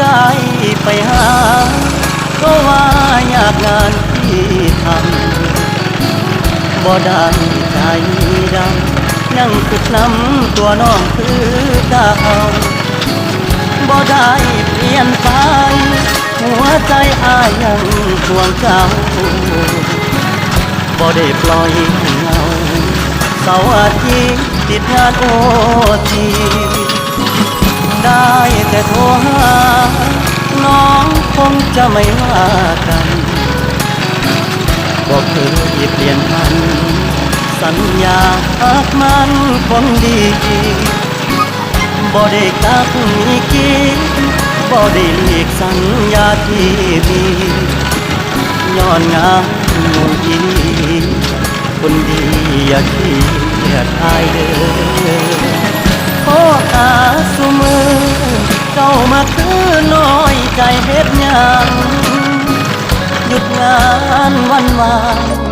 ອ້າຍໄປຫາ ກໍວ່າຍາກງານທີ່ທຳ ບໍ່ໄດ້ໃຈດຳ ຍັງຄິດນຳຕົວນ້ອງຄືເກົ່າ ບໍ່ໄດ້ປ່ຽນໄປ ຫົວໃຈອ້າຍຍັງຫ່ວງເຈົ້າ ບໍ່ໄດ້ປ່ອຍໃຫ້ເຫງົາ ເສົາອາທິດຕິດງານໂອທີ ໄດ້ແຕ່ໂທຫາ ນ້ອງຄົງຈະໄມ່ວ່າກັນ ບໍ່ເຄີຍປ່ຽນຜັນ ສັນຍາຮັກໝັ້ນຄົນດີ ບໍ່ໄດ້ກັກມີກີ້ ບໍ່ໄດ້ຫຼີກສັນຍາທີ່ມີ ຍ້ອນງານໝູ່ອີ່ ຄົນດີຢ່າຄຽດອ້າຍເດີ ຂໍຕາຊຸມື້ ເຈົ້າມາຄືນ້ອຍໃຈເຮັດຫຍັງ ຢຸດງານວັນວ່າງ